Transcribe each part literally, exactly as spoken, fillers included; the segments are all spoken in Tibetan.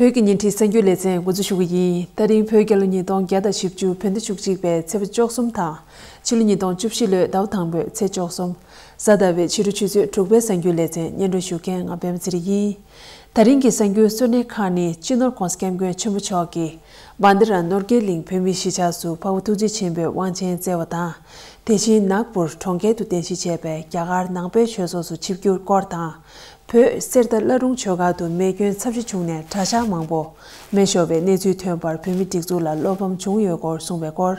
བོད་ཀྱི་ཉིན་བྲིས་གསར་འགྱུར་ལེ་ཚན་འགོ་འཛུགས་ཞུ་གི་ཡིན། ད་རིང་བོད་རྒྱལ་ལོ་ཉིས་སྟོང་བརྒྱ་དང་བཞི་བཅུ་བོད་ཟླ་བཅུ་གཅིག་པའི་ཚེས་པ་བཅུ་གསུམ་དང་། ཕྱི་ལོ་ཉིས་སྟོང་བཅུ་བཞི་ལོའི་ཟླ་བ་དང་པོའི་ཚེས་བཅུ་གསུམ། གཟའ་ཟླ་བའི་ཕྱི་དྲོ་ཆུ་ཚོད་དྲུག་པའི་གསར་འགྱུར་ལེ་ཚན་སྙན་སྒྲོན་ཞུ་མཁན་ང་པད་མ་ཚེ་རིང་ཡིན། ད་རིང་གི་གསར་འགྱུར་གཙོ་གནད་ཁག་ནི། སྤྱི་ནོར་༸གོང་ས་༸སྐྱབས་མགོན་ཆེན་པོ་མཆོག་གིས་བན་དེ་ར་ནོར་རྒྱས་གླིང་བོད་མིའི་གཞིས་ཆགས་སུ་འཕགས་པ་ཐུགས་རྗེ་ཆེན་པོའི་དབང་ཆེན་བསྩལ་བ་དང་། དེ་བཞིན་ནཱག་པུར་གྲོང་ཁྱེར་དུ་རྟེན་གཞི་བྱས་པའི་རྒྱ་གར་ནང་པའི་ཆོས་ཚོགས་སུ་ཆིབས་བསྒྱུར་སྐོར་དང་། བོད་གསེར་རྟ་བླ་རུང་ཆོས་སྒར་དུ་མེ་སྐྱོན་ཚབས་ཆེ་བྱུང་ནས་གྲྭ་ཤག་མང་པོ་མེ་ཤོར་བའི་གནས་ཚུལ་ཐོན་པར་བོད་མིའི་སྒྲིག་འཛུགས་ལ་བློ་ཕམ་བྱུང་ཡོད་སྐོར་གསུངས་པའི་སྐོར།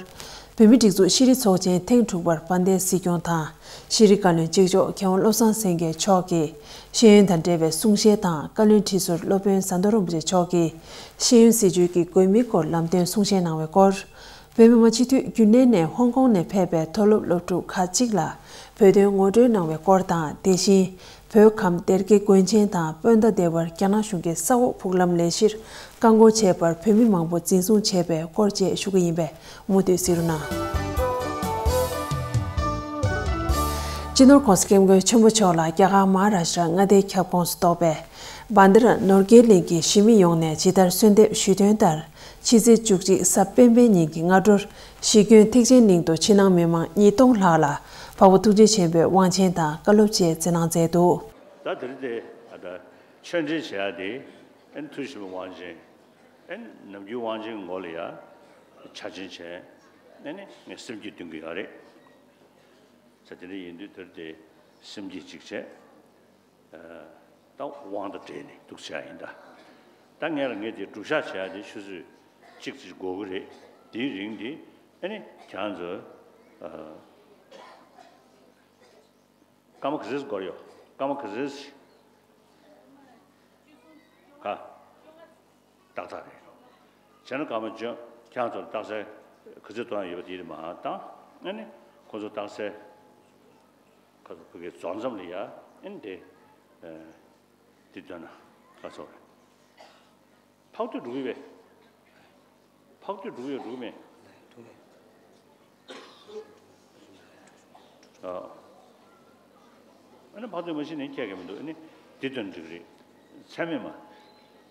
བོད་མིའི་སྒྲིག་འཛུགས་ཤེས་རིག་ཚོགས་ཆེན་ཐེངས་དྲུག་པར་དཔལ་ལྡན་སྲིད་སྐྱོང་དང་། ཤེས་རིག་བཀའ་བློན་གཅིག་ལྕོགས་མཁས་དབང་བློ་བཟང་སེང་གེ་མཆོག་གིས་ཤེས་ཡོན་དང་འབྲེལ་བའི་གསུང་བཤད་དང་། བཀའ་བློན་ཁྲི་ཟུར་སློབ་དཔོན་ཟམ་གདོང་རིན་པོ་ཆེ་མཆོག་གིས་ཤེས་ཡོན་སྲིད་བྱུས་ཀྱི་དགོས་དམིགས་སྐོར་ལམ་སྟོན་གསུང་བཤད་གནང་བའི་སྐོར། བོད་མི་མང་སྤྱི་འཐུས་རྒྱུན་གནས་ནས་ཧོང་ཀོང་ནས་ཕེབས་པའི་མཐོ་སློབ་སློབ་ཕྲུག་ཁག་ཅིག་ལ་བོད་དོན་ངོ་སྤྲོད་གནང་བའི་སྐོར་དང་། དེ་བཞིན་བོད་ཁམས་སྡེ་དགེ་དགོན་ཆེན་དང་སྤུན་ཟླ་སྡེ་བར་རྒྱ་ནག་གཞུང་གིས་ས་འོག་ཕུག་ལམ་ལས་གཞིར་བཀག་འགོག་བྱས་པར་བོད་མི་མང་པོ་འཛིན་བཟུང་བྱས་པའི་སྐོར་བཅས་ཞུ་གི་ཡིན་པས་མུ་མཐུད་གཟིགས་རོགས་གནང་། སྤྱི་ནོར་༸གོང་ས་༸སྐྱབས་མགོན་ཆེན་པོ་མཆོག་ལ་རྒྱ་གར་མ་ཧཱ་རཱ་ཤྲ་མངའ་སྡེའི་ཁྱབ་ཁོངས་སུ་གཏོགས་པའི་བན་དེ་ར་ནོར་རྒྱས་གླིང་གི་གཞིས་མི་ཡོངས་ནས་ཇི་ལྟར་གསོལ་འདེབས་ཞུས་དོན་ལྟར། ཕྱི་ཚེས་བཅུ་གཅིག་གཟའ་སྤེན་པའི་ཉིན་གྱི་སྔ་དྲོར་གཞིས་དགོན་ཐེག་ཆེན་གླིང་དུ་ཕྱི་ནང་མི་མང་ཉིས་སྟོང་ལྷག་ལ་འཕགས་པ་ཐུགས་རྗེ་ཆེན་པོའི་དབང་ཆེན་དང་བཀའ་སློབ་བཅས་སྩལ་གནང་མཛད་འདུག། ད་དེ་རིང་དེ་ཨ་ད་ཆོས་འབྲེལ་བྱེད་ཡ་དེ་ཨན་ཐུགས་ཆེན་པོའི་དབང་ཆེན། ཨན་ནམ་རྒྱུན་དབང་ཆེན་ངོ་ལ་ཡ་ཆ་ཆེན་བྱས། ཨན་ནི་ངས་སེམས་བསྐྱེད་འདོན་གི་ཡོད་རེད། ས་དེ་འདྲ་ཡིན་དུས་དེར་དེ་སེམས་བསྐྱེད་ཅིག་བྱས། ད་དབང་དང་འབྲེལ་ནས་འདུག་བྱས་ཡིན་ད། ད་ངས་ལ་ངས་དེ་སྒྲུབ་ཞག་བྱས་དེ་ཆུ་ཚོད་གཅིག་ཙམ་འགོར་གི་རེད། དེའི་རིང་དེ་ཨ་ནི་ཁྱེད་རང་ཚོ་སྐར་མ་ག་ཚོད་འགོར་ཡོད། སྐར་མ་ག་ཚོད་ཞིག་ག་ཏག་ཏག་རེད། བྱས་ན་སྐར་མ་བཅོ་ཁྱེད་རང་ཚོར་རྟགས་གསལ་ག་ཚོད་གཏོང་ཡ་ཡོད་པ་དེ་མར་བཏང་། ཨ་ནི་ཁོ་ཚོ་རྟགས་གསལ་ཁ་ཚོ་ཕ་གིར་རྫོགས་མཚམས་ལ་ཡ་ཨ་ནི་དེ་དེ་འདོན་ན་ཁ་ཚོ་རེད། ཕག་ཏུ་འགྲོ་གི་བས། ཕག་ཏུ་འགྲོ་གི་ཡོད་འགྲོ་གི་མེད། ཨ་ནི་ཕག་ཏུ་མ་ཤི་ནས་ཁྱད་ག་མི་འདུག། ཨ་ནི་དེ་དོན་འགྲིག་རེད། ཚད་མེད་མ།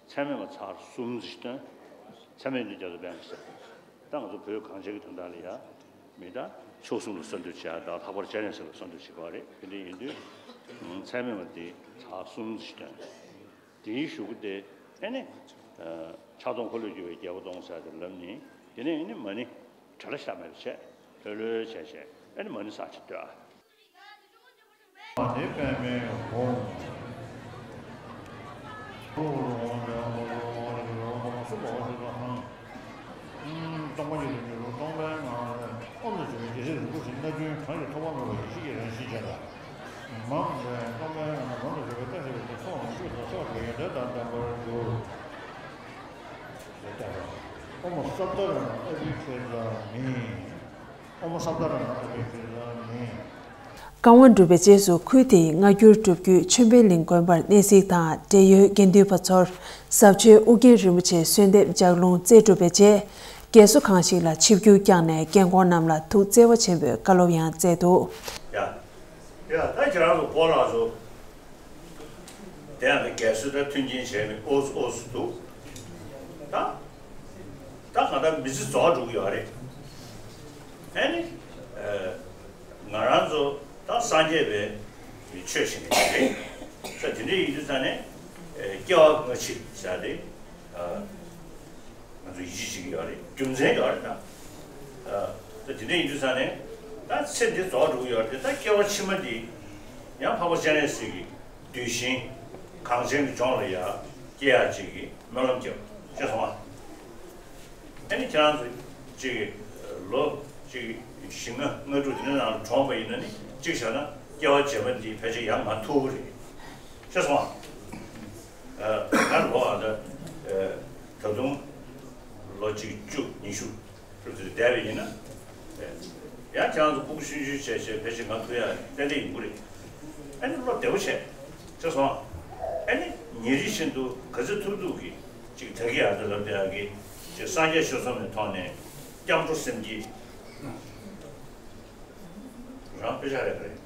ཚད་མེད་མ་ཚར་གསུམ་ཞིག་སྟོན། ཚད་མེད་འདི་རྒྱ་མཚོ་དཔལ་གྱི་ས། ད་ང་ཚོ་བོད་གངས་ཅན་གྱི་དོན་དག་ལ་ཡ། མི་ད་མཆོག་གསུམ་ལ་གསོལ་འདེབས་བྱེད་ཡ་དང་ལྷག་པར་སྤྱན་རས་གཟིགས་ལ་གསོལ་འདེབས་བྱེད་དགོས་རེད། དེ་འདྲ་ཡིན་དུས་ཚད་མེད་མ་འདི་ཚར་གསུམ་ཞིག་སྟོན། དེའི་གཞུག་གུ་དེ་ཨེ་ནི། ཕྱག་སྟོང་འཁོར་ལོས་སྒྱུར་བའི་རྒྱལ་པོ་སྟོང་ཟེར་དེ་ལབ་ནི། དེ་ནས་ཨེ་ནི་མ་ཎི་བྲ་ལ་ཤ་མེད་པ་བྱས། ལྷོད་ལྷོད་བྱས་བྱས་ཨེ་ནི་མ་ཎི་བསགས་ཅིག་ལྟོས་ཨ། མ་ཎི་པདྨེ་ཧཱུྃ། སྟོང་པ་ཉིད་དུ་གྱུར་པའི་སྟོང་པའི་ངང་ལས། ཨོཾ་ལ་སོགས་པའི་རྒྱལ་སྲས་རིན་པོ་ཆེ་སྣ་བདུན་གང་གིས་ཐོབ་པ་མེད་པ་ཡེ་ཤེས་ཀྱི་རང་བཞིན་ཅན་ལ། མ་འོངས་པའི་སྟོང་པའི་ངང་ལ་མ་ལུས་པའི་བཀྲ་ཤིས་པའི་ཚོགས་རྣམས་ཤུགས་དང་ཤར་བ་དང་ཡོན་ཏན་དང་ལྡན་པར་འགྱུར། ཨོཾ་སཱ་བྷཱ་ར་མ་ཨ་བྷི་ཀྲི་ཏ་མི། ཨོཾ་སཱ་བྷཱ་ར་མ་ཨ་བྷི་ཀྲི་ཏ་མི། བཀའ་དབང་སྒྲུབ་པའི་རྗེས་སུ་ཁུལ་དེའི་སྔ་འགྱུར་སྒྲུབ་བརྒྱུད་ཆོས་འཕེལ་གླིང་དགོན་པར་གནས་གཟིགས་དང་འབྲེལ་ཡོད་དགེ་འདུན་པ་ཚོར་ཟབ་ཆོས་ཨོ་རྒྱན་རིན་པོ་ཆེའི་གསོལ་འདེབས་ལྗགས་ལུང་སྩལ་གྲུབ་པའི་རྗེས། རྒས་གསོ་ཁང་ཞིག་ལ་ཆིབས་བསྒྱུར་བསྐྱངས་ནས་རྒན་འཁོགས་རྣམས་ལ་ཐུགས་བརྩེ་བ་ཆེན་པོས་བཀའ་སློབ་ཡང་སྩལ་འདུག། ཡ། ཡ། ད་ཁྱེད་རང་ཚོ་སྐོར་ལ་ཚོ། དེ་ཡང་ནི་རྒས་གསོ་དང་མཐུན་རྐྱེན་བྱས་ནས་ཨོ་ཙི་ཨོ་ཙི་འདུག། ད། ད་གང་ལྟར་མི་ཚེ་རྫོགས་འགྲོ་གི་ཡོད་རེད། ཨ་ནི། ང་རང་ཚོ་ད་སངས་རྒྱས་པའི་ཆོས་བྱེད་མཁན་ཞིག་རེད། ས་དེ་འདྲ་ཡིན་དུས་ཙང་ནས་སྐྱེ་བ་སྔ་ཕྱི་ཟེར་ཏེ། ང་ཚོ་ཡིད་ཆེས་བྱེད་ཀྱི་ཡོད་རེད། རྒྱུ་མཚན་ཡོད་རེད་ད། ད་དེ་འདྲ་ཡིན་དུས་ཙང་ནས་ད་ཚེ་འདི་རྫོགས་འགྲོ་གི་ཡོད་རེད། ད་སྐྱེ་བ་ཕྱི་མ་འདི་ཡང་འཕགས་པ་སྤྱན་རས་གཟིགས་ཀྱི་གདུལ་ཞིང་གངས་ཅན་གྱི་ལྗོངས་ལ་ཡ་སྐྱེ་ཡག་ཅིག་གི་སྨོན་ལམ་རྒྱབ། ཤེས་སོང་ཨ། ཨ་ནི་ཁྱེད་རང་ཚོ་ཅིག་ལོ་ཅིག་བཞི་ལྔ་ལྔ་དྲུག་དེ་འདྲ་ནང་ལ་གྲོངས་པ་ཡིན་ན་ནི་གཅིག་བྱས་ན་སྐྱེ་བ་རྗེས་མ་འདི་ཕལ་ཆེར་ཡང་མ་ཐུག་གི་རེད། ཤེས་སོང་ཨ། ང་ལོ་ཨ་ད་ད་དུང་ལོ་གཅིག་བཅུ་ཉི་ཤུ་ལོ་ཚོད་བསྡད་པ་ཡིན་ན། ཡང་ཁྱེད་རང་ཚོ་སྤུ་གུ་ཆུང་ཆུང་བྱས་བྱས་ཕལ་ཆེར་ང་ཐུག་ཡ་ཏན་ཏན་ཡིན་གྱི་རེད། ཨ་ནི་བློ་བདེ་བོ་བྱས། ཤེས་སོང་། ཨ་ནི་ཉིན་རེ་བཞིན་དུ་ག་ཚོད་ཐུབ་ཐུབ་ཀྱིས་ཅིག་ད་གི་ཨ་ད་ལབ་བསྡད་ཡ་གི་ཅིག་སངས་རྒྱས་ཆོས་ཚོགས་མའི་ཐོག་ནས་སྐྱབས་འགྲོ་སེམས་བསྐྱེད། རང་དཔེ་ཆ་རེད་རེད།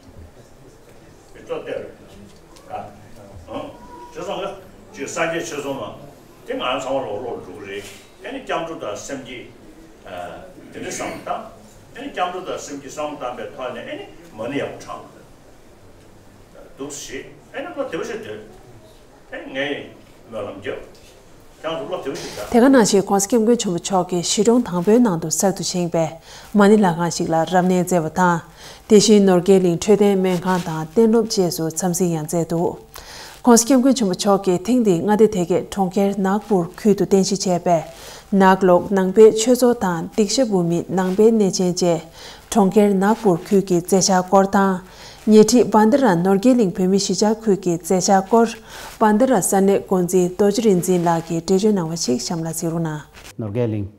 དཔེ་ཏོག་བལྟས་རེད། ཨ། ཨང་། ཅེས་སོང་ལ་ཅིག་སངས་རྒྱས་ཆོས་ཚོགས་མ། དེ་ང་རང་ཚང་མ་ལོག་ལོག་འགྲོ་གི་རེད། ཨ་ནི་སྐྱབས་འགྲོ་དང་སེམས་བསྐྱེད། ཨ། དེ་འདྲ་བསམ་བློ་བཏང་། ཨ་ནི་སྐྱབས་འགྲོ་དང་སེམས་བསྐྱེད་བསམ་བློ་བཏང་པའི་ཐོག་ནས་ཨ་ནི་མ་ཎི་ཡག་པོ་བགྲང་དགོས་འདུག་ཞེས། ཨ་ནི་བློ་བདེ་པོ་ཞིག་སྡོད། ཨ་ནི་ངས་སྨོན་ལམ་རྒྱབ། ཁྱེད་རང་ཚོ་བློ་བདེ་པོ་ཞིག་བྱ། དེ་ག་ནང་བཞིན་༸གོང་ས་༸སྐྱབས་མགོན་ཆེན་པོ་མཆོག་གིས་གཞིས་གྲོང་དང་པོའི་ནང་དུ་གསར་དུ་བཞེངས་པའི་མ་ཎི་ལྷ་ཁང་ཞིག་ལ་རབ་གནས་མཛད་པ་དང་། དེ་བཞིན་ནོར་རྒྱས་གླིང་འཕྲོད་བསྟེན་སྨན་ཁང་དང་གཏན་སློབ་བཅས་སུ་འཚམས་གཟིགས་ཡང་མཛད་འདུག། ༸གོང་ས་༸སྐྱབས་མགོན་ཆེན་པོ་མཆོག་གིས་ཐེངས་འདིའི་མངའ་སྡེ་དེ་གའི་གྲོང་ཁྱེར་ནཱག་པུར་ཁུལ་དུ་རྟེན་གཞི་བྱས་པའི་ནཱག་ལོག་ནང་པའི་ཆོས་ཚོགས་དང་སྡིག་བཤགས་འབུལ་མི་ནང་པའི་གནས་ཆེན་བཅས་གྲོང་ཁྱེར་ནཱག་པུར་ཁུལ་གྱི་མཛད་འཆར་སྐོར་དང་། ཉེ་འཁྲིས་བན་དྷ་ར་ནོར་རྒྱས་གླིང་བོད་མི་གཞིས་ཆགས་ཁུལ་གྱི་མཛད་འཆར་སྐོར་བན་དྷ་ར་ས་གནས་འགོ་འཛིན་རྡོ་རྗེ་རིག་འཛིན་ལགས་ཀྱིས་འགྲེལ་བརྗོད་གནང་བ་ཞིག་གཤམ་ལ་གཟིགས་རོགས་གནང་། ནོར་རྒྱས་གླིང་།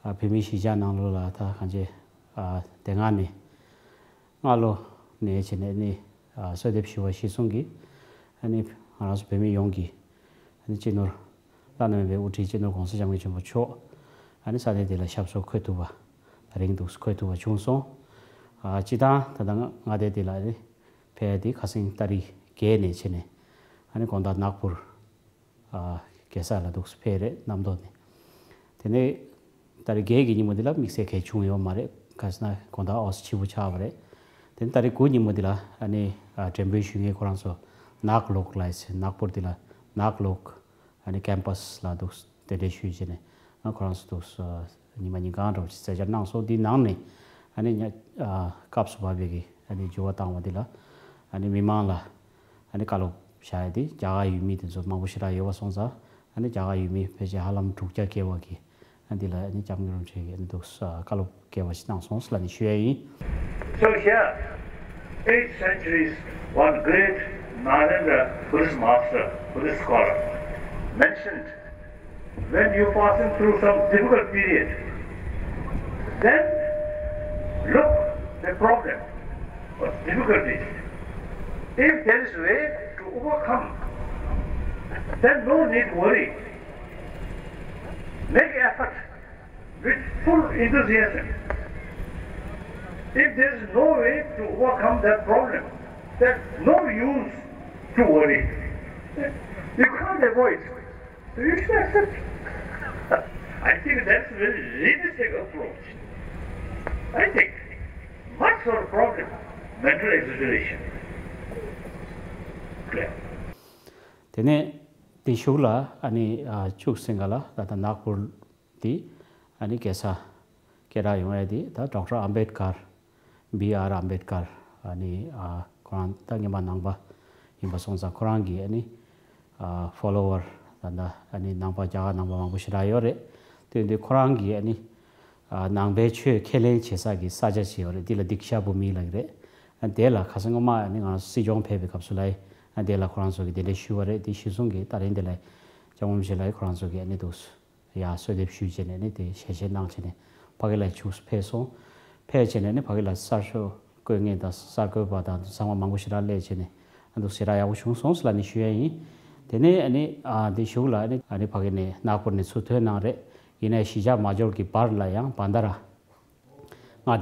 ཨ། བོད་མི་གཞིས་ཆགས་ནང་ལོགས་ལ་ད་གང་ཅི། ཨ། དེ་སྔ་ནས། སྔ་ལོ་ནས་བྱས་ནས་ནི། ཨ། གསོལ་འདེབས་ཞུ་བ་གཞིར་བཟུང་གིས། ཨ་ནི་ང་རང་ཚོ་བོད་མི་ཡོངས་ཀྱིས། ཨ་ནི་སྤྱི་ནོར་བླ་ན་མེད་པའི་དབུ་ཁྲིད་སྤྱི་ནོར་༸གོང་ས་༸སྐྱབས་མགོན་ཆེན་པོ་མཆོག་ཨ་ནི་ས་གནས་འདི་ལ་ཞབས་སོར་འཁོད་ཐུབ་པ། ད་རིང་འདུག་འཁོད་ཐུབ་པ་བྱུང་སོང་། ཨ། སྤྱི་བཏང་ད་ལྟ་མངའ་སྡེ་འདི་ལ་ནི་ཕེབས་ཡ་འདི་ཁ་སང་ཏ་རིག་བརྒྱད་ནས་བྱས་ནས། ཨ་ནི་དགོང་དག་ནཱག་པུར། ཨ། རྒྱལ་ས་ལ་འདུག་སེ་ཕེབས་རེད། གནམ་ཐོག་ནས། དེ་ནས་ཏ་རིག་བརྒྱད་ཀྱི་ཉིན་མོ་འདི་ལ་དམིགས་བསལ་གང་བྱུང་ཡོད་མ་རེད། ག་ཟེར་ན་དགོང་དག་ཨོ་སི་ཕྱི་པོ་ཆགས་པ་རེད། དེ་ནས་ཏ་རིག་དགུ་ཉིན་མོ་འདི་ལ་ཨ་ནི། ཨ། མགྲོན་འབོད་ཞུ་མཁན་ཁོ་རང་ཚོ་ནཱག་ལོག་ལ་ཡིན་ཟེར། ནཱག་པུར་འདི་ལ་ནཱག་ལོག་ཨ་ནི་ཀེམ་པ་སི་ལ་འདུག་སེ་གདན་འདྲེན་ཞུས་བྱས་ནས། ཨ། ཁོ་རང་ཚོ་འདུག་སེ་ཉི་མ་ཉིན་གང་འདྲ་བོ་ཅིག་མཛད་འཆར་གནང་སོང་། འདིའི་ནང་ནས་ཨ་ནི་ཉ་ཨ་སྐབས་སུ་བབས་པའི་གི་ཨ་ནི་འགྱུར་བ་བཏང་བ་འདི་ལ་ཨ་ནི་མི་མང་ལ་ཨ་ནི་བཀའ་སློབ་བྱ་ཡ་དེ་རྒྱ་གར་ཡུལ་མི་དེ་ཚོ་མང་པོ་ཞེ་དྲག་ཡོད་པ་སོང་ཙང་། ཨ་ནི་རྒྱ་གར་ཡུལ་མི་ཕལ་ཆེར་ཧ་ལམ་དྲུག་བརྒྱ་བརྒལ་བ་གི་ཨ་འདི་ལ་ཨ་ནི་སྐྱབས་མགོན་རིན་པོ་ཆེ་གིས་ཨ་ནི་འདུག་སེ་བཀའ་སློབ་རྒྱས་པ་ཞིག་གནང་སོང་ཟེར་ལབ་ནས་ཞུ་ཡ་ཡིན། So here, eight centuries, one great Nalanda Buddhist master, Buddhist scholar, mentioned, when you're passing through some difficult period, then look the problem or difficulties. If there is way to overcome, then no need worry. Make effort with full enthusiasm. If there is no way to overcome that problem, there's no use to worry. You can't avoid. So you should accept. I think that's a very realistic approach. I think much of the problem, mental exaggeration. Clear. དེ་ནས་དེ་གཞུག་ལ་ཨ་ནི་ཨ་བཅུ་གསུམ་ག་ལ་ད་ལྟ་ནཱག་པུར་དེ་ཨ་ནི་རྒྱལ་ས་སྐད་གྲགས་ཡོང་ཡ་དེ་ད་ཌོག་ཊར་ཨམ་བེད་ཀར། བི་ཨར་ཨམ་བེད་ཀར། ཨ་ནི་ཨ་ཁོ་རང་ད་སྔོན་མ་ནང་པ་ཡིན་པ་སོང་ཙང་། ཁོ་རང་གི་ཨ་ནི་ཨ་ཕོ་ལོ་ཝར་ད་ལྟ་ཨ་ནི་ནང་པ་རྒྱ་གར་ནང་པ་མང་པོ་ཞེ་དྲག་ཡོད་རེད། དེ་ཡིན་དུས་ཁོ་རང་གི་ཨ་ནི་ཨ་ནང་པའི་ཆོས་ཁས་ལེན་བྱེད་ས་གི་ས་ཆ་ཞིག་ཡོད་རེད། དེ་ལ་དིག་ཤ་བྷུ་མི་ལབ་ཀྱི་རེད། ཨ་དེ་ལ་ཁ་སང་སྔོན་མ་ཨ་ནི་ང་རང་ཚོ་སྲིད་སྐྱོང་ཕེབས་པའི་སྐབས་སུ་ལ་ཨ་དེ་ལ་ཁོ་རང་ཚོ་གི་གདན་འདྲེན་ཞུས་པ་རེད། དེ་གཞིར་བཟུང་གི་ད་རིང་དེ་ལ་སྐྱབས་མགོན་རིན་པོ་ཆེ་ལ་ཁོ་རང་ཚོ་གི་ཨ་ནི་འདུག་སེ། ཡར་གསོལ་འདེབས་ཞུས་བྱས་ནས་ནི་དེ་ཞལ་བཞེས་གནང་བྱས་ནས་ཕ་གི་ལ་ཆུགས་ཕེབས་སོང་། ཕེབས་བྱས་ནས་ནི་ཕ་གི་ལ་གསར་ཤོག་བཀོད་མཁན་དང་གསར་འགོད་པ་དང་ཚང་མ་མང་པོ་ཞེ་དྲག་སླེབས་བྱས་ནས་ཨ་འདུག་ཞེ་དྲག་ཡག་པོ་བྱུང་སོང་ཟེར་ལབ་ནས་ཞུ་ཡ་ཡིན། དེ་ནས་ཨ་ནི་ཨ་དེ་གཞུག་ལ་ཨ་ནི་ཨ་ནི་ཕ་གི་ནས་ནཱག་པུར་ནས་ཚུར་ཐོན་གནང་རེད། ཡིན་ནའི་གཞིས་ཆགས་མ་འབྱོར་གྱི་བར་ལ་ཡང་བན་དྷ་ར། མངའ་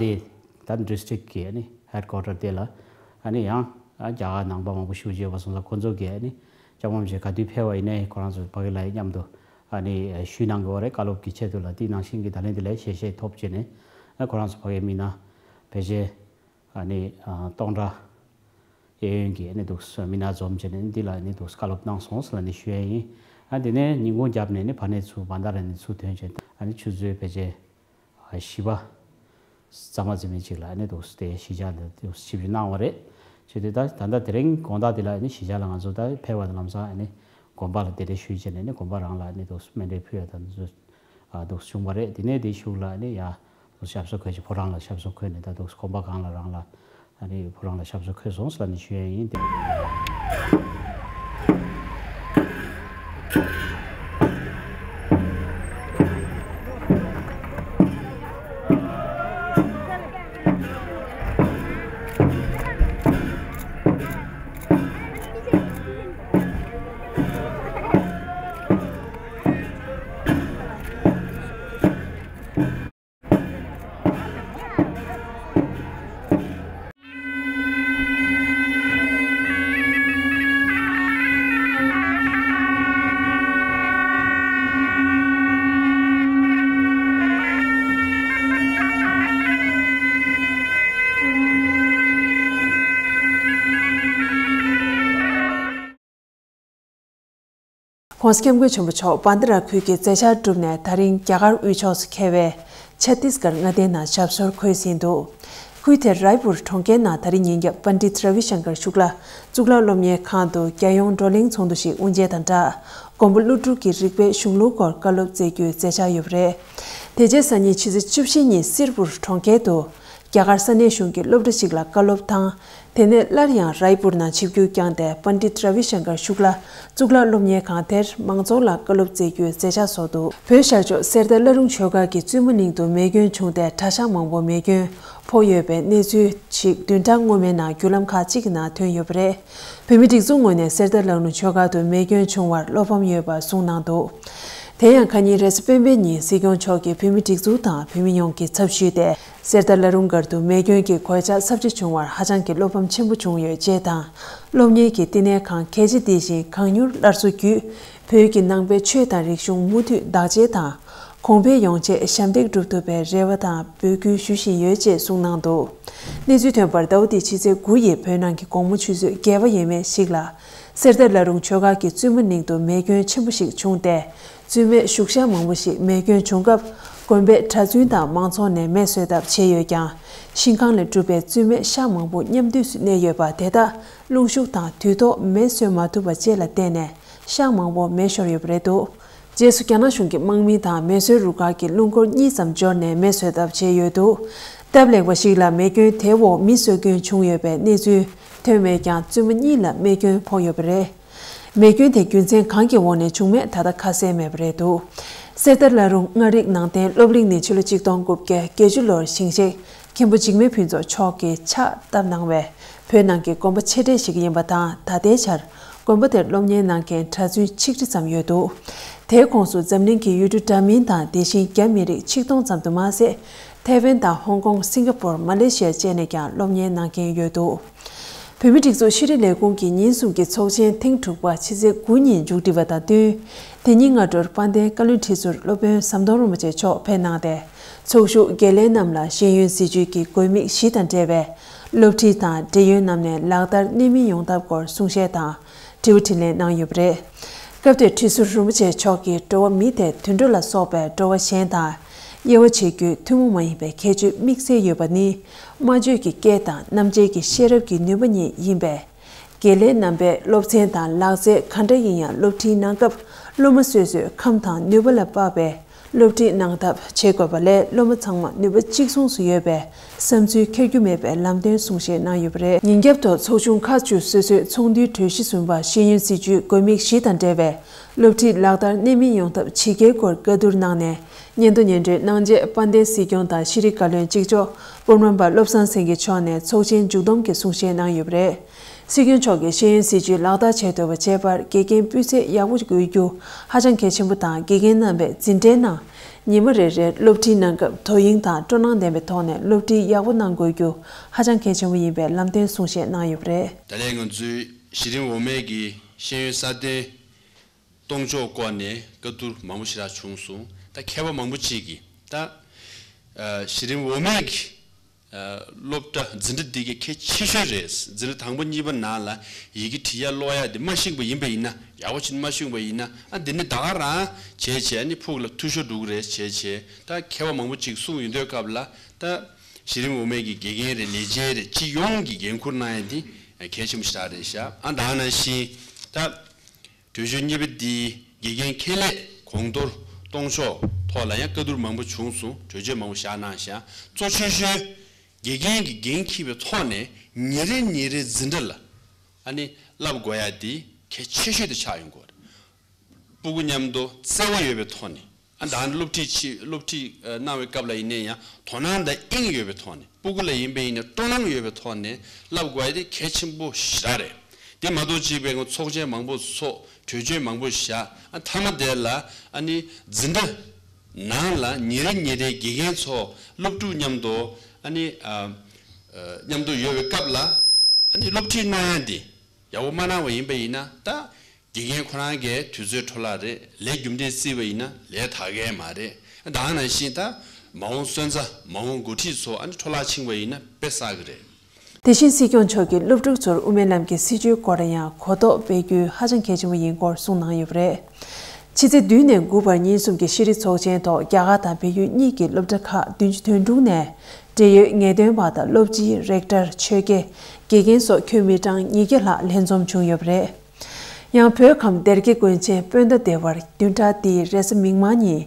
སྡེ་ད་ཌི་སི་ཊིག་གི་ཨ་ནི་ཧེཌ་ཀོ་ཊར་དེ་ལ་ཨ་ནི་ཡང་ཨ་རྒྱ་གར་ནང་པ་མང་པོ་ཞེ་པོ་ཅིག་ཡོད་པ་སོང་ཙང་། ཁོ་ཚོ་གིས་ཨ་ནི་སྐྱབས་མགོན་རིན་པོ་ཆེ་ག་དུས་ཕེབས་པ་ཡིན་ནའི་ཁོ་རང་ཚོ་ཕ་གི་ལ་མཉམ་དུ་ཨ་ནི་ཞུས་གནང་གི་ཡོད་རེད། བཀའ་སློབ་ཀྱི་ཆེད་དུ་ལ། དེ་ནང་བཞིན་གྱི་ད་ལན་དེ་ལ་ཞལ་བཞེས་ཐོབ་བྱས་ནས་ཨ་ཁོ་རང་ཚོ་ཕ་གིའི་མི་སྣ་ཕལ་ཆེར་ཨ་ནི་ཨ་སྟོང་ཕྲག་གཡས་གཡོན་གྱི་ཨ་ནི་འདུག་སེ་མི་སྣ་འཛོམས་བྱས་ནས་འདི་ལ་ཨ་ནི་འདུག་སེ་བཀའ་སློབ་གནང་སོང་ཟེར་ལབ་ནས་ཞུ་ཡ་ཡིན། ཨ་དེ་ནས་ཉིན་གུང་རྒྱབ་ནས་ནི་ཕ་ནས་ཚུར་བན་དྷ་ར་ནས་ཚུར་ཐོན་བྱས། ཨ་ནི་ཆུ་ཚོད་ཕལ་ཆེར་བཞི་པ་རྩ་མ་འཛིན་མི་གཅིག་ལ་ཨ་ནི་འདུག་སེ་དེ་གཞིས་ཆགས་འདི་འདུག་སེ་ཆིབས་བསྒྱུར་གནང་བ་རེད། བྱས་དུས་ད་ད་ལྟ་དེ་རིང་དགོང་དག་འདི་ལ་ཨ་ནི་གཞིས་ཆགས་ལ་ང་ཚོ་ད་ཕེབས་པ་དང་ལམ་སང་ཨ་ནི་དགོན་པ་ལ་གདན་འདྲེན་ཞུས་བྱས་ནས་ཨ་ནི་དགོན་པ་རང་ལ་ཨ་ནི་འདུག་སེ་སྨན་འབྲས་ཕུལ་ཡ་དང་འདི་ཚོ་ཨ་འདུག་སེ་བྱུང་བ་རེད། དེ་ནས་དེའི་གཞུག་ལ་ཨ་ནི་ཡ་འདུག་སེ་ཞབས་སོར་འཁོད་བྱས། ཕོ་བྲང་ལ་ཞབས་སོར་འཁོད་ནས་ད་འདུག་སེ་དགོན་པ་སྒང་ལ་རང་ལ་ཨ་ནི་ཕོ་བྲང་ལ་ཞབས་སོར་འཁོད་སོང་ཟེར་ལབ་ནས་ཞུ་ཡ་ཡིན་ཏེ། ༧གོང་ས་༧སྐྱབས་མགོན་ཆེན་པོ་མཆོག་བན་དེ་ར་ཁུལ་གྱི་མཛད་འཆར་བསྒྲུབས་ནས་ད་རིང་རྒྱ་གར་དབུས་ཕྱོགས་སུ་འཁེལ་བའི་ཆ་ཏིས་གར་མངའ་སྡེའི་ནང་ཞབས་སོར་འཁོད་ཟིན་འདུག་ཁུལ་དེར་རའི་པུར་གྲོང་ཁྱེར་ནང་ད་རིང་ཉིན་རྒྱབ་པཎྜི་ཏ་ར་བི་ཤང་ཀར་ཤུག་ལ་གཙུག་ལག་སློབ་གཉེར་ཁང་དུ་རྒྱལ་ཡོངས་བགྲོ་གླེང་ཚོགས་འདུ་ཞིག་དབུ་འབྱེད་དང་སྦྲགས། མགོན་པོ་ཀླུ་སྒྲུབ་ཀྱི་རིག་པའི་གཞུང་ལུགས་སྐོར་བཀའ་སློབ་སྩལ་རྒྱུའི་མཛད་འཆར་ཡོད་པ་རེད། དེ་རྗེས་སང་ཉིན་ཕྱི་ཚེས་བཅུ་བཞི་ཉིན་སིར་པུར་གྲོང་ཁྱེར་དུ་རྒྱ་གར་ས་གནས་གཞུང་གི་སློབ་གྲྭ་ཞིག་ལ་བཀའ་སློབ་དང་། དེ་ནས་སླར་ཡང་རའི་པུར་ནང་ཆིབས་བསྒྱུར་བསྐྱངས་ཏེ་པཎྜི་ཏ་ར་བི་ཤང་ཀར་ཤུག་ལ་གཙུག་ལག་སློབ་གཉེར་ཁང་དེར་མང་ཚོགས་ལ་བཀའ་སློབ་སྩལ་རྒྱུའི་མཛད་འཆར་བཟོ་འདུག་བོད་ཤར་ཕྱོགས་གསེར་རྟ་བླ་རུང་ཆོས་སྒར་གྱི་བཙུན་མོ་གླིང་དུ་མེ་སྐྱོན་བྱུང་སྟེ་གྲྭ་ཤག་མང་པོ་མེ་སྐྱོན་ཕོག་ཡོད་པའི་གནས་ཚུལ་ཞིག་བདུན་ཕྲག་སྔོན་མའི་ནང་བརྒྱུད་ལམ་ཁག་ཅིག་གི་ནང་ཐོན་ཡོད་པ་རེད། བོད་མིའི་སྒྲིག་འཛུགས་ངོས་ནས་གསེར་རྟ་བླ་རུང་ཆོས་སྒར་དུ་མེ་སྐྱོན་བྱུང་བར་བློ་ཕམ་ཡོད་པ་གསུངས་གནང་འདུག་དེ་ཡང་ཁ་ཉིན་རེས་གཟའ་སྤེན་པའི་ཉིན་སྲིད་སྐྱོང་མཆོག་གིས་བོད་མིའི་སྒྲིག་འཛུགས་དང་བོད་མི་ཡོངས་ཀྱི་ཚབ་ཞུས་ཏེ། གསེར་རྟ་བླ་རུང་སྒར་དུ་མེ་སྐྱོན་གྱི་གོད་ཆག་ཚབས་ཆེ་བྱུང་བར་ཧ་ཅང་གི་བློ་ཕམ་ཆེན་པོ་བྱུང་ཡོད་ཅེས་དང་། སློབ་གཉེར་གྱི་བསྟི་གནས་ཁང་གལ་ཆེ་དེ་བཞིན་གང་མྱུར་སླར་གསོ་བརྒྱུད། བོད་ཀྱི་ནང་པའི་ཆོས་དང་རིག་གཞུང་མུ་མཐུད་བདག་གཅེས་དང་། གོང་འཕེལ་ཡོང་ཆེད་ཞབས་འདེགས་སྒྲུབ་ཐུབ་པའི་རེ་བ་དང་འབོད་སྐུལ་ཞུ་བཞིན་ཡོད་ཅེས་གསུངས་གནང་འདུག་གནས་ཚུལ་ཐོན་པར་ཟླ་བ་འདིའི་ཕྱི་ཚེས་དགུ་ཡི་བོད་ནང་གི་དགོང་མོ་ཆུ་ཚོད་བརྒྱད་པ་ཡས་མས་ཤིག་ལ། གསེར་རྟ་བླ་རུང་ཆོས་སྒར་གྱི་བཙུན་མོ་གླིང་དུ་མེ་སྐྱོན་ཆེན་པོ་ཞིག་བྱུང་སྟེ། བཙུན་མའི་བཞུགས་ཤག་མང་པོ་ཞིག་མེ་སྐྱོན་བྱུང་སྐབས། དགོན་པའི་གྲྭ་བཙུན་དང་མང་ཚོགས་ནས་མེ་གསོད་ཐབས་བྱས་ཡོད་ཀྱང་། ཤིང་ཁང་ལས་གྲུབ་པའི་བཙུན་མའི་ཤག་མང་པོ་མཉམ་འདུས་སུ་གནས་ཡོད་པ་དེ་དག་རླུང་ཤུགས་དང་དུས་ཐོག་མེ་གསོད་མ་ཐུབ་པ་བཅས་ལ་བརྟེན་ནས་ཤག་མང་པོ་མེ་ཤོར་ཡོད་པ་རེད་འདུག་རྗེས་སུ་རྒྱ་ནག་གཞུང་གི་དམག་མི་དང་མེ་གསོད་རུ་ཁག་གིས་རླུང་འཁོར་གཉིས་ཙམ་འབྱོར་ནས་མེ་གསོད་ཐབས་བྱས་ཡོད་འདུག་སྟབས་ལེགས་པ་ཞིག་ལ་མེ་སྐྱོན་དེའི་འོག་མི་གསོད་སྐྱོན་བྱུང་ཡོད་པའི་གནས་ཚུལ་ཐོན་མེད་ཀྱང་བཙུན་མོ་གཉིས་ལ་རྨས་སྐྱོན་ཕོག་ཡོད་པ་རེད། མེ་སྐྱོན་དེ་རྒྱུ་མཚན་གང་གི་འོག་ནས་བྱུང་མེད་ད་ལྟ་ཁ་གསལ་མེད་པ་རེད་འདུག་གསེར་རྟ་བླ་རུང་མངའ་རིས་ནང་བསྟན་སློབ་གླིང་ནི་ཕྱི་ལོ་ཆིག་སྟོང་དགུ་བརྒྱ་བརྒྱད་ཅུ་ལོར་ཞིང་གཤེགས་མཁན་པོ་འཇིགས་མེད་ཕུན་ཚོགས་མཆོག་གིས་ཕྱག་བཏབ་གནང་བའི་བོད་ནང་གི་དགོན་པ་ཆེ་གྲས་ཤིག་ཡིན་པ་དང་། ད་ལྟའི་ཆར་དགོན་པ་དེར་སློབ་གཉེར་གནང་མཁན་གྲྭ་བཙུན་ཆིག་ཁྲི་ཙམ་ཡོད་འདུག་དེའི་ཁོངས་སུ་འཛམ་གླིང་གི་ཡུལ་གྲུ་འདྲ་མིན་དང་དེ་བཞིན་རྒྱ་མི་རིགས་ཆིག་སྟོང་ཙམ་དུ་མ་ཟད། ཐའེ་ཝན་དང་ཧོང་ཀོང་། སིང་ག་པོར། མ་ལེ་ཤི་ཡ་བཅས་ནས་ཀྱང་སློབ་གཉེར་གནང་མཁན་ཡོད་འདུག་བོད་མིའི་སྒྲིག་འཛུགས་ཤེས་རིག་ལས་ཁུངས་ཀྱི་ཉིན་གསུམ་གྱི་ཚོགས་ཆེན་ཐེངས་དྲུག་པ་ཕྱི་ཚེས་དགུ་ཉིན་མཇུག་སྒྲིལ་བ་དང་བསྟུན། དེ་ཉིན་སྔ་དྲོར་དཔལ་ལྡན་བཀའ་བློན་ཁྲི་ཟུར་སློབ་དཔོན་ཟམ་གདོང་རིན་པོ་ཆེ་མཆོག་ཕེབས་གནང་སྟེ། ཚོགས་ཞུགས་དགེ་ལས་རྣམས་ལ་ཤེས་ཡོན་སྲིད་བྱུས་ཀྱི་དགོས་དམིགས་བཞི་དང་འབྲེལ་བའི་སློབ་ཁྲིད་དང་འབྲེལ་ཡོད་རྣམས་ནས་ལག་བསྟར་གནད་སྨིན་ཡོང་ཐབས་སྐོར་གསུང་བཤད་དང་། དྲི་བ་དྲིས་ལན་གནང་ཡོད་པ་རེད། སྐབས་དེར་ཁྲི་ཟུར་རིན་པོ་ཆེ་མཆོག་གིས་འགྲོ་བ་མི་དེ་དུད་འགྲོ་ལ་སོགས་པའི་འགྲོ་བ་གཞན་དང་དབྱེ་བ་ཕྱེ་རྒྱུའི་ཐུན་མོང་མ་ཡིན་པའི་ཁྱད་ཆོས་དམིགས་བསལ་ཡོད་པ་ནི། སྨྲ་བརྗོད་ཀྱི་སྐད་དང་རྣམ་འབྱེད་ཀྱི་ཤེས་རབ་ཀྱི་ནུས་པ་གཉིས་ཡིན་པས། དགེ་ལས་རྣམ་པའི་སློབ་ཚན་དང་ལག་རྩལ་ག་འདྲ་ཡིན་ཡང་སློབ་ཁྲིད་གནང་སྐབས་སློབ་མ་སོ་སོའི་ཁམས་དང་ནུས་པ་ལ་དཔག་པའི་སློབ་ཁྲིད་གནང་ཐབས་བྱེད་དགོས་པ་ལས། སློབ་མ་ཚང་མ་ནུས་པ་གཅིག་མཚུངས་སུ་ཡོད་པའི་བསམ་ཚུལ་འཁྱེར་རྒྱུ་མེད་པའི་ལམ་སྟོན་གསུང་བཤད་གནང་ཡོད་པ་རེད། ཉིན་རྒྱབ་ཐོག་ཚོགས་ཆུང་ཁག་བཅུ་སོ་སོའི་ཚོགས་འདུའི་གྲོས་གཞི་བཟུང་བ། ཤེས་ཡོན་སྲིད་བྱུས་དགོས་དམིགས་བཞི་དང་འབྲེལ་བའི་སློབ་ཁྲིད་ལག་བསྟར་གནད་སྨིན་ཡོང་ཐབས་ཇི་དགེའི་སྐོར་བཀའ་བསྡུར་གནང་ནས། སྙན་ཐོ་སྙན་སྒྲོན་གནང་རྗེས། དཔལ་ལྡན་སྲིད་སྐྱོང་དང་ཤེས་རིག་བཀའ་བློན་གཅིག་ལྕོགས་པོ་རྨོན་པ་བློ་བཟང་སེང་གེ་མཆོག་ནས་ཚོགས་ཆེན་མཇུག་བསྡོམས་ཀྱི་གསུང་བཤད་གནང་ཡོད་པ་རེད། སྲིད་སྐྱོང་མཆོག་གིས་ཤེས་ཡོན་སྲིད་བྱུས་ལག་བསྟར་བྱེད་ཐུབ་པ་བྱེད་པར་དགེ་རྒན་སྤུས་ཚད་ཡག་པོ་དགོས་རྒྱུ་ཧ་ཅང་གལ་ཆེན་པོ་དང་། དགེ་རྒན་རྣམ་པས་འཛིན་གྲྭའི་ནང་ཉི་མ་རེ་རེར་སློབ་ཁྲིད་གནང་སྐབས་དོ་དབྱིངས་དང་སྤྲོ་སྣང་ལྡན་པའི་ཐོག་ནས་སློབ་ཁྲིད་ཡག་པོ་གནང་དགོས་རྒྱུ་ཧ་ཅང་གལ་ཆེན་པོ་ཡིན་པའི་ལམ་སྟོན་གསུང་བཤད་གནང་ཡོད་པ་རེད། ད་ལན་ང་ཚོའི་གཞི་རིམ་འོག་མའི་གི་ཤེས་ཡོན་སྲ་བརྟན་གཏོང་ཕྱོགས་སྐོར་ནས་བཀའ་བསྡུར་མང་པོ་ཞེ་དྲག་བྱུང་སོང་། ད་མཁས་པ་མང་པོ་ཅིག་གིས་ད་ཨ་གཞི་རིམ་འོག་མའི་གི་ཨ་སློབ་གྲྭ་འཛིན་གྲྭ་འདི་གའི་གལ་ཆེ་ཤོས་རེད། འཛིན་གྲྭ་དང་པོ་གཉིས་པ་ནང་ལ་ཡི་གེ་འབྲི་ཡག་ཀློག་ཡག་འདི་མ་ཤེས་པ་ཡིན་པ་ཡིན་ན། ཡག་པོ་ཅིག་མ་ཤེས་པ་ཡིན་ན། ཨ་འདི་ནི་ད་ག་རང་བྱས་བྱས་ནི་ཕུགས་ལ་འཐུས་ཤོར་འགྲོ་གི་རེད་བྱས་བྱས། ད་མཁས་པ་མང་པོ་ཅིག་གསུངས་ཡོང་དུས་སྐབས་ལ། ད་གཞི་རིམ་འོག་མའི་གི་དགེ་རྒན་རེད། ལས་བྱེད་རེད། སྤྱི་ཡོངས་ཀྱི་འགན་འཁུར་གནང་ཡག་འདི་གལ་ཆེན་པོ་ཞེ་དྲག་རེད་ཤག་ཨ་ད་ག་ནང་བཞིན་ད། གྲོས་ཆོད་གཉིས་པ་འདིས་དགེ་རྒན་ཁེ་ལས་གོང་མཐོར་གཏོང་ཕྱོགས་ཐོག་ལ་ཡང་བཀའ་བསྡུར་མང་པོ་བྱུང་སོང་། གྲོས་ཆོད་མང་པོ་བཞག་གནང་ཤག་གཙོ་ཆེ་ཤོས་དགེ་རྒན་གྱི་འགན་འཁྱེར་བའི་ཐོག་ནས་ཉིན་རེ་ཉིན་རེ་འཛིན་གྲྭ་ལ་ཨ་ནི་བསླབ་དགོས་ཡག་འདི་གལ་ཆེ་ཤོས་དེ་ཆགས་ཡོང་གི་རེད། སྤུ་གུ་མཉམ་དུ་བརྩེ་བ་ཡོད་པའི་ཐོག་ནས། ཨ་ད་སློབ་ཁྲིད་ཆེད་སློབ་ཁྲིད་ཨ་གནང་བའི་སྐབས་ལ་ཡིན་ནའི་ཡང་དོ་སྣང་དང་དབྱིངས་ཡོད་པའི་ཐོག་ནས། སྤུ་གུ་ལ་ཡིན་པ་ཡིན་ན་སྤྲོ་སྣང་ཡོད་པའི་ཐོག་ནས་བསླབ་དགོས་ཡ་དེ་གལ་ཆེན་པོ་ཞེ་དྲག་རེད། དེ་མ་གཏོགས་ཅིག་བས་ང་ཚོགས་ཆེན་མང་པོ་ཚོགས། གྲོས་ཆོད་མང་པོ་བཞག་ཨ་མཐའ་མ་དེ་ལ་ཨ་ནི་འཛིན་གྲྭ་ནང་ལ་ཉིན་རེ་ཉིན་རེ་དགེ་རྒན་ཚོ་སློབ་ཕྲུག་མཉམ་དུ་ཨ་ནི་ཨ་ཨ་མཉམ་དུ་ཡོད་པའི་སྐབས་ལ་ཨ་ནི་སློབ་ཁྲིད་གནང་ཡ་དེ་ཡག་པོ་མ་གནང་བ་ཡིན་པ་ཡིན་ན། ད་དགེ་རྒན་ཁོ་རང་གི་དུས་ཚོད་འཕྲོ་བརླག་རེད། ལས་རྒྱུ་འབྲས་བརྩིས་པ་ཡིན་ན་ལས་དག་གི་མ་རེད། ད་ག་ནང་བཞིན་ད་མ་འོངས་སོན་རྩ་མ་འོངས་འགོ་ཁྲིད་ཚོ་ཨ་ནི་འཕྲོ་བརླག་ཕྱིན་པ་ཡིན་ན་དཔེ་བསགས་གི་རེད། དེ་བཞིན་སྲིད་སྐྱོང་མཆོག་གིས་སློབ་ཕྲུག་ཚོར་དབུ་མའི་ལམ་གྱི་སྲིད་བྱུས་སྐོར་ཡང་གོ་རྟོགས་སྤེལ་རྒྱུ་ཧ་ཅང་གལ་ཆེན་པོ་ཡིན་སྐོར་གསུངས་གནང་ཡོད་པ་རེད། ཕྱི་ཚེས་བདུན་ནས་དགུ་བར་ཉིན་གསུམ་གྱི་ཤེས་རིག་ཚོགས་ཆེན་ཐོག་རྒྱ་གར་དང་བལ་ཡུལ་གཉིས་ཀྱི་སློབ་གྲྭ་ཁག་བདུན་ཅུ་དོན་དྲུག་ནས་འབྲེལ་ཡོད་ངེས་སྟོན་པ་དང་སློབ་སྤྱི། རེག་ཊར། ཆོས་དགེ། དགེ་རྒན་སོགས་ཁྱོན་མི་གྲངས་ཉིས་བརྒྱ་ལྷག་ལྷན་འཛོམས་བྱུང་ཡོད་པ་རེད། ཡང་བོད་ཁམས་སྡེར་ཁའི་དགོན་ཆེན་སྤོས་མདའ་སྡེ་བར་བདུན་ཕྲག་འདིའི་རེས་གཟའ་མིག་དམར་ཉིན་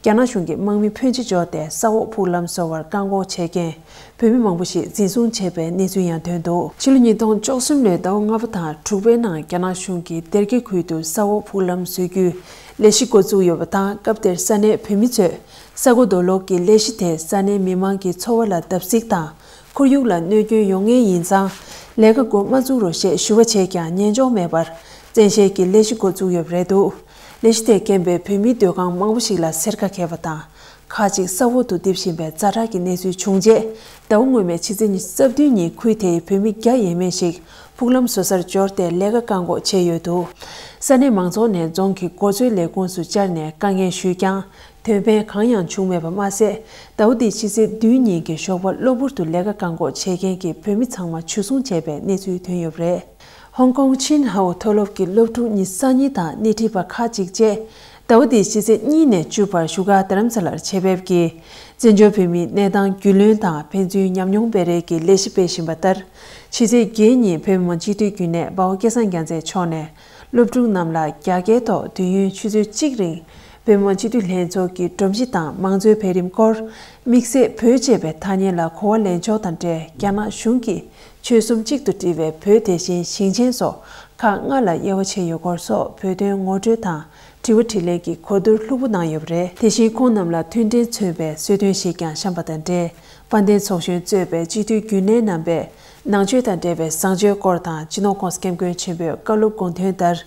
རྒྱ་ནག་གཞུང་གིས་དམག་མི་ཕོན་ཆེ་འབྱོར་ཏེ་ས་འོག་ཕུག་ལམ་བཟོ་བར་བཀག་འགོག་བྱས་རྐྱེན། བོད་མི་མང་པོ་ཞིག་འཛིན་བཟུང་བྱས་པའི་གནས་ཚུལ་ཡང་ཐོན་འདུག་ཕྱི་ལོ་ཉིས་སྟོང་བཅུ་གསུམ་ལོའི་ཟླ་བ་ལྔ་པ་དང་དྲུག་པའི་ནང་རྒྱ་ནག་གཞུང་གིས་སྡེར་ཁའི་ཁུལ་དུ་ས་འོག་ཕུག་ལམ་བཟོ་རྒྱུའི་ལས་གཞི་འགོ་བཙུགས་ཡོད་པ་དང་། སྐབས་དེར་ས་གནས་བོད་མི་ཚོས་ས་འགོ་རྡོ་སློག་གི་ལས་གཞི་དེ་ས་གནས་མི་མང་གི་འཚོ་བ་ལ་བརྡབ་གསིག་དང་། ཁོར་ཡུག་ལ་གནོད་སྐྱོན་ཡོང་ངེས་ཡིན་ཙང་། ལས་ཀ་འགོ་མ་བཙུགས་རོགས་ཞེས་ཞུ་བ་བྱས་ཀྱང་ཉན་འཇོག་མེད་པར་བཙན་ཤེད་ཀྱིས་ལས་གཞི་འགོ་བཙུགས་ཡོད་པ་རེད་འདུག་ལས་གཞི་དེས་རྐྱེན་པས་བོད་མིའི་སྡོད་ཁང་མང་པོ་ཞིག་ལ་སེར་ཁ་འཁེལ་བ་དང་། ཁག་ཅིག་ས་འོག་ཏུ་རྡིབ་བཞིན་པའི་ཛ་དྲག་གི་གནས་ཚུལ་བྱུང་རྗེས། ཟླ་བ་སྔོན་མའི་ཕྱི་ཚེས་ཉི་ཤུ་རྩ་བདུན་ཉིན་ཁུལ་དེའི་བོད་མི་བརྒྱ་ཡས་མས་ཤིག་ཕུག་ལམ་བཟོ་སར་འབྱོར་ཏེ་ལས་ཀ་བཀག་འགོག་བྱས་ཡོད་འདུག་ས་གནས་མང་ཚོགས་ནས་རྫོང་གི་འགོ་གཙོའི་ལས་ཁུངས་སུ་བཅར་ནས་བཀའ་ངལ་ཞུས་ཀྱང་། དོན་ཕན་གང་ཡང་བྱུང་མེད་པ་མ་ཟད། ཟླ་བ་འདིའི་ཕྱི་ཚེས་བདུན་ཉིན་གྱི་ཞོགས་པ་གློ་བུར་དུ་ལས་ཀ་བཀག་འགོག་བྱེད་མཁན་གྱི་བོད་མི་ཚང་མ་འཇུ་བཟུང་བྱས་པའི་གནས་ཚུལ་ཐོན་ཡོད་པ་རེད། ཧོང་ཀོང་ཆིན་ཧའོ་མཐོ་སློབ་ཀྱི་སློབ་ཕྲུག་ཉི་ཤུ་རྩ་གཉིས་དང་སྣེ་ཁྲིད་པ་ཁག་ཅིག་བཅས། ཟླ་བ་འདིའི་ཕྱི་ཚེས་གཉིས་ནས་བཅུ་བར་བཞུགས་སྒར་རྡ་རམ་ས་ལར་ཆེད་ཕེབས་ཀྱིས། བཙན་བྱོལ་བོད་མིའི་གནས་སྟངས་རྒྱུས་ལོན་དང་ཕན་ཚུན་ཉམས་མྱོང་སྤེལ་རེས་ཀྱི་ལས་གཞི་སྤེལ་བཞིན་པ་ལྟར། ཕྱི་ཚེས་བརྒྱད་ཉིན་བོད་མི་མང་སྤྱི་འཐུས་རྒྱུན་ལས་འབའ་བ་སྐལ་བཟང་རྒྱལ་མཚན་མཆོག་ནས། སློབ་ཕྲུག་རྣམས་ལ་རྒྱ་སྐད་ཐོག་དུས་ཡུན་ཆུ་ཚོད་གཅིག་རིང་། བོད་མི་མང་སྤྱི་འཐུས་ལྷན་ཚོགས་ཀྱི་སྒྲོམ་གཞི་དང་མང་གཙོའི་འཕེལ་རིམ་སྐོར། དམིགས་བསལ་བོད་ཅེས་པའི་ཐ་སྙད་ལ་གོ་བ་ལེན་ཕྱོགས་དང་འབྲེལ། རྒྱ་ནག་གཞུང་གིས་ཆོལ་གསུམ་གཅིག་ཏུ་དྲིལ་བའི་བོད་དེ་བཞིན་ཞིང་ཆེན་སོགས་ཁག་ལྔ་ལ་དབྱེ་བ་ཕྱེ་ཡོད་སྐོར་སོགས་བོད་དོན་ངོ་སྤྲོད་དང་། དྲི་བ་དྲིས་ལན་གྱི་གོ་བསྡུར་ལྷུག་པོ་གནང་ཡོད་པ་རེད། དེ་བཞིན་ཁོང་རྣམས་ལ་མཐུན་སྒྲིལ་མཚོན་པའི་གསོལ་སྟོན་ཞིག་ཀྱང་བཤམས་པ་དང་འབྲེལ། དཔལ་ལྡན་ཚོགས་གཞོན་གཙོས་པའི་སྤྱི་འཐུས་རྒྱུན་ལས་རྣམ་པས་ནང་ཆོས་དང་འབྲེལ་བའི་བཟང་སྤྱོད་སྐོར་དང་། སྤྱི་ནོར་༸གོང་ས་༸སྐྱབས་མགོན་ཆེན་པོའི་བཀའ་སློབ་དགོངས་དོན་ལྟར་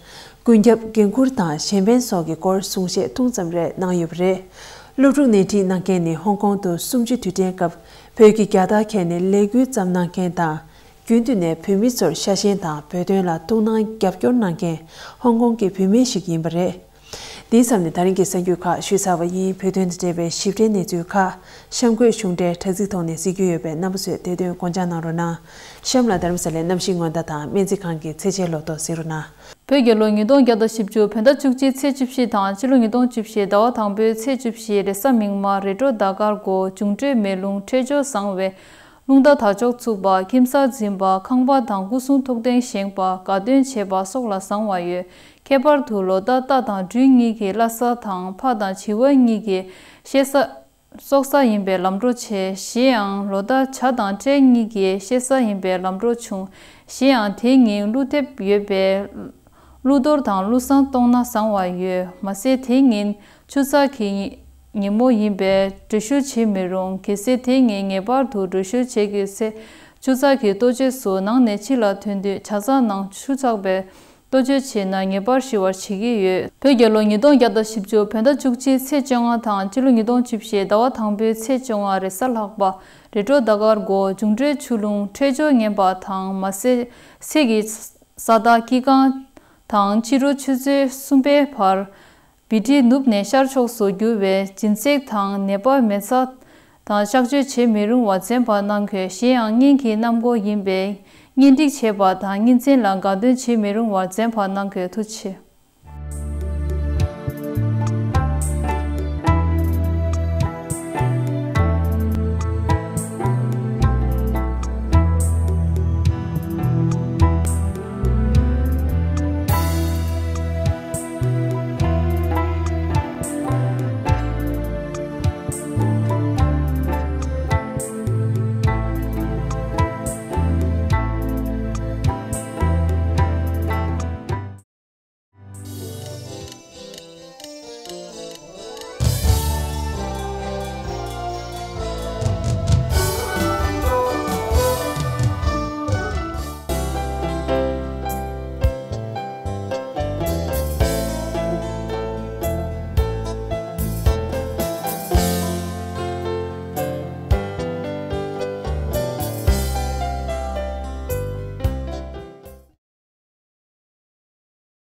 ཀུན་ཁྱབ་འགན་འཁུར་དང་གཞན་ཕན་སོགས་ཀྱི་སྐོར་གསུང་བཤད་ཐུང་ཙམ་རེ་གནང་ཡོད་པ་རེད། སློབ་ཕྲུག་སྣེ་ཁྲིད་གནང་མཁན་ནི་ཧོང་ཀོང་དུ་གསུམ་བཅུའི་དུས་དྲན་སྐབས་བོད་ཀྱི་རྒྱལ་དར་འཁྱེར་ནས་ལས་འགུལ་བརྩམས་གནང་མཁན་དང་། རྒྱུན་དུ་ནས་བོད་མི་ཚོར་ཤ་ཞེན་དང་བོད་དོན་ལ་ཐུགས་སྣང་རྒྱབ་སྐྱོར་གནང་མཁན་ཧོང་ཀོང་གི་བུད་མེད་ཞིག་ཡིན་པ་རེད། འདིའི་མཚམས་ནས་ད་རིང་གི་གསར་འགྱུར་ཁག་ཞུས་ཚར་བ་ཡིན། བོད་དོན་དང་འབྲེལ་བའི་ཞིབ་ཕྲའི་གནས་ཚུལ་ཁག་གཤམ་འཁོད་གཞུང་འབྲེལ་དྲ་ཚིགས་ཐོག་ནས་གཟིགས་རྒྱུ་ཡོད་པས། རྣམ་པ་ཚོས་དེ་དོན་དགོངས་འཇགས་གནང་རོགས་གནང་། གཤམ་ལ་རྡ་རམ་ས་ལའི་གནམ་གཤིས་སྔོན་བརྡ་དང་སྨན་རྩིས་ཁང་གི་ཚེས་ཆའི་ལོ་ཐོ་གཟིགས་རོགས་གནང་། བོད་རྒྱལ་ལོ་ཉིས་སྟོང་བརྒྱ་དང་བཞི་བཅུ་བོད་ཟླ་བཅུ་གཅིག་ཚེས་བཅུ་བཞི་དང་། སྤྱི་ལོ་ཉིས་སྟོང་བཅུ་བཞི་ཟླ་བ་དང་པོའི་ཚེས་བཅུ་བཞི་རེས་གཟའ་མིག་དམར། རེས་འགྲོ་ཟླ་སྐར་དགུ། འབྱུང་འཕྲོད་མེ་རླུང་། འཕྲོད་སྦྱོར་བཟང་བས། རླུང་རྟ་དར་ལྕོག་ཚུགས་པ། ཁྱིམ་གསར་འཛིན་པ། ཁང་པ་དང་སྐུ་གསུང་ཐུགས་རྟེན་བཞེངས་པ། དགའ་སྟོན་བྱེད་པ་སོགས་ལ་བཟང་བ་ཡོད། ཁྱད་པར་དུ་ལོ་ཟླ་རྟ་དང་སྦྲུལ་གཉིས་ཀྱི་བླ་གཟའ་དང་། ཕག་དང་བྱི་བ་གཉིས་ཀྱི་གཤེད་གཟའ། སྲོག་གཟའ་ཡིན་པས་ལམ་འགྲོ་ཆེ། གཞན་ཡང་ལོ་ཟླ་བྱ་དང་སྤྲེལ་གཉིས་ཀྱི་གཤེད་གཟའ་ཡིན་པས་ལམ་འགྲོ་ཆུང་། གཞན་ཡང་དེ་ཉིན་ཀླུ་འདེབས་ཡོད་པས། ཀླུ་གཏོར་དང་ཀླུ་བསང་གཏོང་ན་བཟང་བ་ཡོད། མ་ཟད་དེ་ཉིན་ཆུ་ཚགས་ཀྱི་ཉིན་མོ་ཡིན་པས་འགྲུལ་བཞུད་བྱེད་མི་རུང་། གལ་སྲིད་དེ་ཉིན་ངེས་པར་དུ་འགྲུལ་བཞུད་བྱེད་དགོས་ཚེ། ཆུ་ཚགས་ཀྱི་ལྟོ་ཆས་སུ་ནང་ནས་ཕྱི་ལ་ཐོན་དུས་ཇ་ཚགས་ནང་ཆུ་ཚགས་པའི་ལྟོ་ཆས་བྱས་ན་ངེས་པར་ཞི་བར་བྱེད་ཀྱི་ཡོད། བོད་རྒྱལ་ལོ་ཉིས་སྟོང་བརྒྱ་དང་བཞི་བཅུ་བོད་ཟླ་བཅུ་གཅིག་ཚེས་བཅོ་ལྔ་དང་། སྤྱི་ལོ་ཉིས་སྟོང་བཅུ་བཞི་ཟླ་བ་དང་པོའི་ཚེས་བཅོ་ལྔ་རེས་གཟའ་ལྷག་པ། རེས་འགྲོ་ཟླ་སྐར་དགུ། འབྱུང་འཕྲོད་ཆུ་རླུང་། འཕྲོད་སྦྱོར་ངན་པ་དང་། མ་ཟད་ཚེས་ཀྱི་ས་བདག་དཀྱིལ་ཁ་དང་ཕྱི་དྲོ་ཆུ་ཚོད་གསུམ་པའི་བར། བི་ཏི་ནུབ་ནས་ཤར་ཕྱོགས་སུ་རྒྱུ་བས་སྦྱིན་སྲེག་དང་ནད་པ་མེ་བཙའ་དང་གཤག་བཅོས་བྱེད་མི་རུང་བར་འཛེམ་པ་གནང་དགོས། གཞན་ཡང་གཉེན་གྱི་གནམ་སྒོ་ཡིན་པས་གཉེན་སྒྲིག་བྱེད་པ་དང་གཉེན་ཚན་ལ་དགའ་སྟོན་བྱེད་མི་རུང་བར་འཛེམ་པ་གནང་དགོས། ཐུགས་རྗེ་ཆེ།